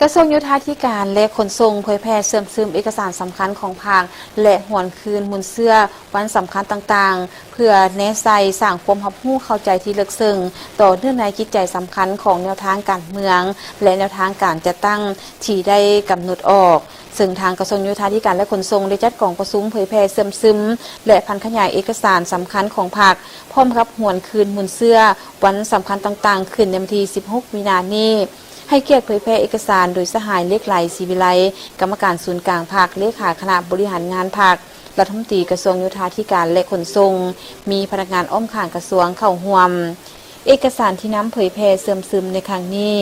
ກະຊວງໂຍທາທິການ ແລະ ຂົນສົ່ງ ເຜີຍແຜ່ເຊື່ອມຊຶມເອກະສານສຳຄັນຂອງພັກ ແລະ ຫວນຄືນມູນເຊື້ອວັນສຳຄັນຕ່າງໆ ເພື່ອແນໃສ່ສ້າງຄວາມຮັບຮູ້ເຂົ້າໃຈທີ່ເລິກເຊິ່ງຕໍ່ເນື້ອໃນຈິດໃຈສຳຄັນຂອງແນວທາງການເມືອງ ແລະ ແນວທາງການຈັດຕັ້ງທີ່ໄດ້ກຳນົດອອກ. ເຊິ່ງທາງກະຊວງໂຍທາທິການ ແລະ ຂົນສົ່ງ ໄດ້ຈັດກອງປະຊຸມເຜີຍແຜ່ເຊື່ອມຊຶມ ແລະ ຜັນຂະຫຍາຍເອກະສານສຳຄັນຂອງພັກ ພ້ອມກັບຫວນຄືນມູນເຊື້ອວັນສຳຄັນຕ່າງໆ ຂຶ້ນໃນວັນທີສິບຫົກ ມີນານີ້. ໃຫ້ກຽດເຜີຍແຜ່ເອກະສານໂດຍສະຫາຍ ເລກໄລ ສີວິໄລ, ກຳມະການສູນກາງພັກ, ເລຂາຄະນະບໍລິຫານງານພັກ, ລັດຖະມົນຕີກະຊວງໂຍທາທິການ ແລະ ຂົນສົ່ງ, ມີພະນັກງານອ້ອມຂ້າງກະຊວງເຂົ້າຮ່ວມ. ເອກະສານທີ່ນຳເຜີຍແຜ່ເຊື່ອມຊຶມໃນຄັ້ງນີ້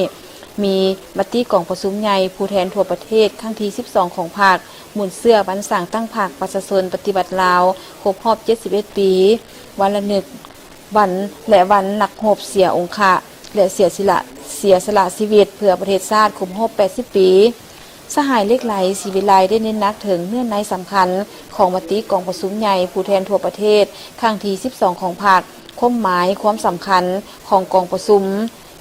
ມີມະຕິກອງປະຊຸມໃຫຍ່ຜູ້ແທນທົ່ວປະເທດຄັ້ງທີສິບສອງຂອງພັກ, ມູນເຊື້ອວັນສ້າງຕັ້ງພັກປະຊາຊົນປະຕິວັດລາວຄົບຮອບເຈັດສິບເອັດປີ, ວັນລະນຶກ ວັນ ແລະ ວັນນັກຮົບເສຍອົງຄະ ແລະ ເສຍສິລະ ເສຍສະຫຼະຊີວິດເພື່ອປະເທດຊາດຄົບຮອບແປດສິບປີ. ສະຫາຍ ເລກໄລ ສີວິໄລ ໄດ້ເນັ້ນໜັກເຖິງເນື້ອໃນສຳຄັນຂອງມະຕິກອງປະຊຸມໃຫຍ່ຜູ້ແທນທົ່ວປະເທດຄັ້ງທີສິບສອງຂອງພັກ, ຄວາມໝາຍ, ຄວາມສຳຄັນຂອງກອງປະຊຸມ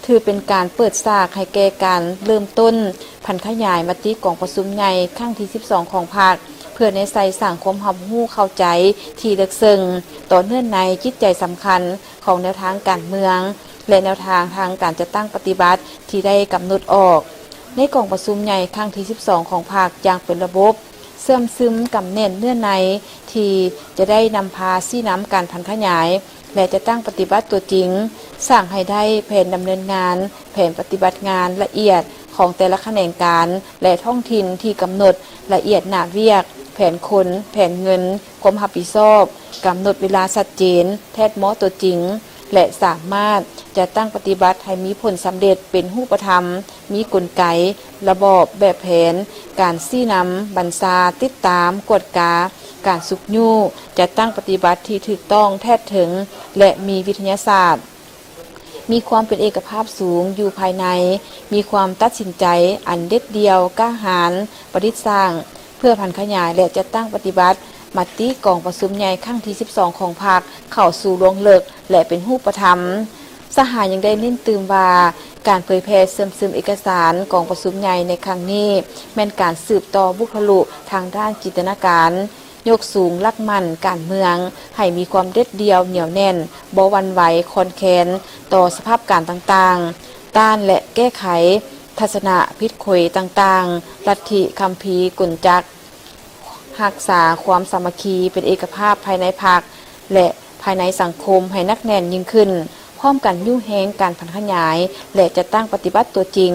ຖືເປັນການເປີດສາກໃຫ້ແກ່ການເລີ່ມຕົ້ນຜັນຂະຫຍາຍມະຕິກອງປະຊຸມໃຫຍ່ຄັ້ງທີສິບສອງຂອງພັກ ເພື່ອແນໃສ່ສ້າງຄວາມຮັບຮູ້ເຂົ້າໃຈທີ່ເລິກເຊິ່ງຕໍ່ເນື້ອໃນຈິດໃຈສຳຄັນຂອງແນວທາງການເມືອງ ແລະ ແນວທາງທາງການຈັດຕັ້ງປະຕິບັດທີ່ໄດ້ກຳນົດອອກ. ໃນກອງປະຊຸມໃຫຍ່ຄັ້ງທີສິບສອງຂອງພັກຢ່າງເປັນລະບົບ, ເຊື່ອມຊຶມກຳແໜ້ນເນື້ອໃນທີ່ຈະໄດ້ນຳພາຊີ້ນຳການຜັນຂະຫຍາຍ ແລະ ຈັດຕັ້ງປະຕິບັດຕົວຈິງ, ສ້າງໃຫ້ໄດ້ແຜນດຳເນີນງານ, ແຜນປະຕິບັດງານລະອຽດຂອງແຕ່ລະຂະແໜງການ ແລະ ທ້ອງຖິ່ນທີ່ກຳນົດລະອຽດໜ້າວຽກ, ແຜນຄົນ, ແຜນເງິນ, ຄວາມຮັບຜິດຊອບ, ກຳນົດເວລາຊັດເຈນ, ແທດເໝາະຕົວຈິງ ແລະ ສາມາດຈັດຕັ້ງປະຕິບັດໃຫ້ມີຜົນສຳເລັດເປັນຮູບປະທຳ, ມີກົນໄກ, ລະບອບ, ແບບແຜນ, ການຊີ້ນຳ, ບັນຊາ, ຕິດຕາມ, ກວດກາ, ການຊຸກຍູ້, ຈັດຕັ້ງປະຕິບັດທີ່ຖືກຕ້ອງ, ແທດເຖິງ ແລະ ມີວິທະຍາສາດ, ມີຄວາມເປັນເອກະພາບສູງຢູ່ພາຍໃນ, ມີຄວາມຕັດສິນໃຈອັນເດັດດ່ຽວ, ກ້າຫານ, ປະດິດສ້າງ ເພື່ອຜັນຂະຫຍາຍ ແລະ ຈັດຕັ້ງປະຕິບັດມະຕິກອງປະຊຸມໃຫຍ່ຄັ້ງທີສິບສອງຂອງພັກເຂົ້າສູ່ລວງເລິກ ແລະ ເປັນຮູບປະທຳ. ສະຫາຍຍັງໄດ້ເນັ້ນຕື່ມວ່າ ການເຜີຍແຜ່ເຊື່ອມຊຶມເອກະສານກອງປະຊຸມໃຫຍ່ໃນຄັ້ງນີ້ ແມ່ນການສືບຕໍ່ບຸກທະລຸທາງດ້ານຈິນຕະນາການ, ຍົກສູງຫຼັກໝັ້ນການເມືອງໃຫ້ມີຄວາມເດັດດ່ຽວໜຽວແໜ້ນ, ບໍ່ຫວັ່ນໄຫວຄອນແຄນຕໍ່ສະພາບການຕ່າງໆ, ຕ້ານ ແລະ ແກ້ໄຂທັດສະນະຜິດຂວາງຕ່າງໆ, ລັດທິຄຳພີກົນຈັກ, ຮັກສາຄວາມສາມັກຄີເປັນເອກະພາບພາຍໃນພັກ ແລະ ພາຍໃນສັງຄົມໃຫ້ໜັກແໜ້ນຍິ່ງຂຶ້ນ, ພ້ອມກັນຍູ້ແຮງການຜັນຂະຫຍາຍ ແລະ ຈັດຕັ້ງປະຕິບັດຕົວຈິງ,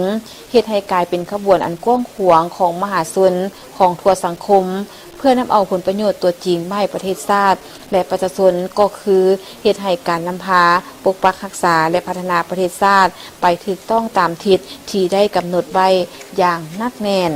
ເຮັດໃຫ້ກາຍເປັນຂະບວນອັນກວ້າງຂວາງຂອງມະຫາຊົນຂອງທົ່ວສັງຄົມ, ເພື່ອນຳເອົາຜົນປະໂຫຍດຕົວຈິງມາໃຫ້ປະເທດຊາດ ແລະ ປະຊາຊົນ, ກໍຄືເຮັດໃຫ້ການນຳພາປົກປັກຮັກສາ ແລະ ພັດທະນາປະເທດຊາດໄປຖືກຕ້ອງຕາມທິດທີ່ໄດ້ກຳນົດໄວ້ຢ່າງໜັກແໜ້ນ.